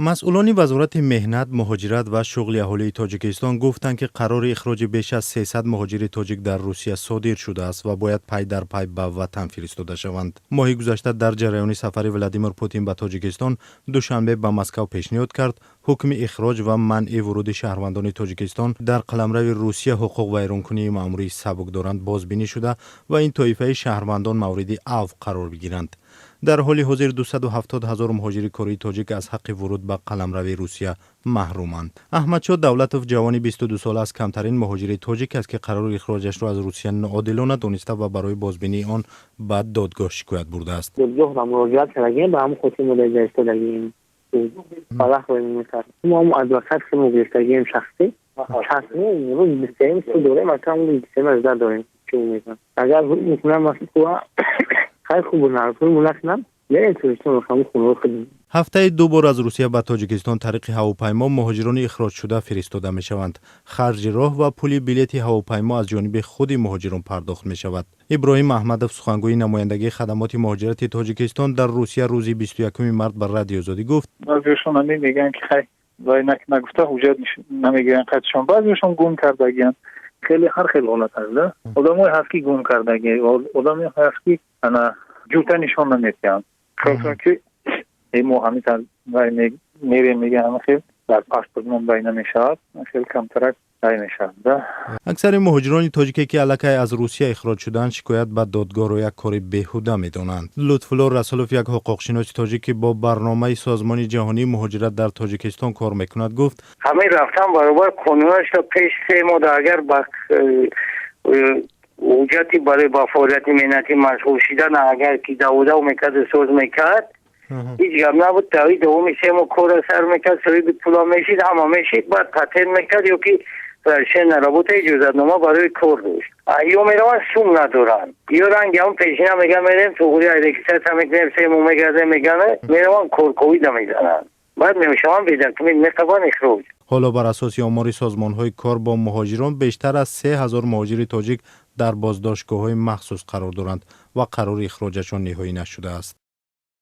Масъулони Вазорати меҳнат, муҳоҷират ва шуғли аҳолии Тоҷикистон гуфтанд, ки қарори ихроҷи беш аз 300 муҳоҷири тоҷик дар Русия содир шудааст ва бояд пай дар пай ба ватан фиристода шаванд. Моҳи гузашта дар ҷараёни сафари Владимир Путин ба Тоҷикистон Душанбе ба Москав пешниҳод кард, ҳукми ихроҷ ва манъи вуруди шаҳрвандони Тоҷикистон дар қаламрави Русия ҳуқуқвайронкунии маъмурии сабук доранд бозбинӣ шуда ва ин тоифаи шаҳрвандон мавриди авф қарор бигиранд. Дар ҳоли ҳозир 270 ҳазор муҳоҷири кории тоҷик аз ҳаққи вуруд ба қаламрави Русия маҳруманд. Аҳмадшоҳ Давлатов, ҷавони 22сола, аз камтарин муҳоҷири тоҷик аст, ки қарори ихроҷашро аз Русия ноодилона дониста ва барои бозбинии он ба додгоҳ шикоят бурдааст. Додгоҳ муроҷиат кардагем, ба ҳамон хотир мо дар истодагем. Мо адвокат худмо гирифтагием, шахсӣ шахсӣ. Рӯзи 21 суд дорем, акам рӯзи 21 аждар дорем. Агар ҳукм кунам, хай, хуб, ҳукм накунам, мерем Тоҷикистон, ҳамун хонаҳои худем. Ҳафтаи ду бор аз Русия ба Тоҷикистон тариқи ҳавопаймо муҳоҷирони ихроҷшуда фиристода мешаванд. Харҷи роҳ ва пули билети ҳавопаймо аз ҷониби худи муҳоҷирон пардохт мешавад. Иброҳим Аҳмадов, сухангӯи намояндагии хадамоти муҳоҷирати Тоҷикистон дар Русия, рӯзи 21-уми март ба Радиои Озодӣ гуфт: Баъзеашон ҳамин мегӯянд, ки хай, вай нагуфта ҳуҷҷат намегиранд қатишон. Баъзеашон гум кардагиянд. Хеле ҳар хел ҳолат аст да. Одамое ҳаст, ки гум кардаги, одаме ҳаст, ки ана ҷута нишон наметиҳанд, ки мо ҳамин мерем, мегӯянд. Ҳама хел дар паспортмон вай намешавад, хел камтарак вай мешавад да. Аксари муҳоҷирони тоҷике, ки аллакай аз Русия ихроҷ шудаанд, шикоят ба додгоҳро як кори беҳуда медонанд. Лутфулло Расулов, як ҳуқуқшиноси тоҷик, ки бо барномаи Созмони Ҷаҳонии Муҳоҷират дар Тоҷикистон кор мекунад, гуфт: Ҳамин рафтан баробар қонунашро пеш 3 моҳ агар ба ҳуҷҷати барои ба фаъолияти меҳнатӣ машғул шидан, агар ки даводав мекарду соз мекард, ҳеҷ гап набуд. Тави давоми 3 моҳ кора сар мекард, соҳиби пула мешид, ҳама мешид, баъд патент мекард ё ки разрешение на работа, иҷозатнома барои кор дошт. Ё мераванд, сум надоранд, ё ранги ҳам пешина меган, мерем туғри регистрация мекунем, 3 моҳ мегардем, меган, мераванд, корковида мезананд, баъд мешаванд бедокумент, меқабанд, ихроҷ. Ҳоло бар асоси омори созмонҳои кор бо муҳоҷирон бештар аз 3000 муҳоҷири тоҷик дар боздоштгоҳҳои махсус қарор доранд ва қарори ихроҷашон ниҳоӣ нашудааст.